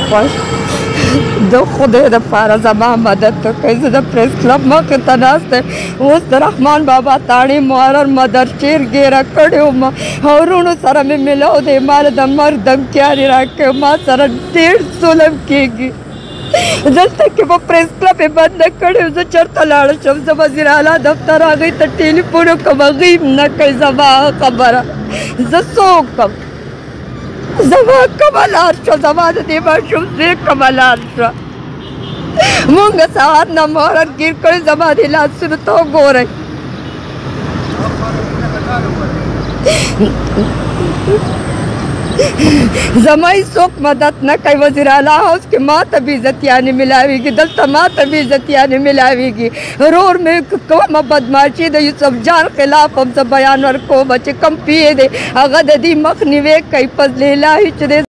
خوښ د خدای دپاره زما مدد وکړئ. زه د پریس کلب مخې ته ناست یم. اوس د رحمان بابا تاڼې محرر مدرچیر ګیره کړی وم او وروڼو سره مې ملاو دی. ما له د مرګ دمکیانې راکړې، ما سره ډېر ظلم کېږي. دلته کې په پریس کلب یې بنده کړې، زه چېرته لاړه شم؟ زه وزیر اعلی دفتر هغوی ته ټیلیفون وکړم، هغوی هم نه کوي زما خبره. زه څه وکړم؟ زما کومه لار شوه؟ زما د دې ماشوم زوی کومه لار شوه؟ مونږ سهار نه مهرن ګیر کړی، زما دې لاسونو ته وګورئ. زما هیڅوک مدد نه کوي. وزیر اعلی هاوس کې ما ته بې عزتیانې ملاویږي، دلته ما ته بې عزتیانې ملاویږي. ورور مې کومه بدمعاشي د یوسف جان خلاف هم زه بیان ورکوم چې کوم پی دی هغه د دې مخنیوی کوي. فضل الهي چې دی.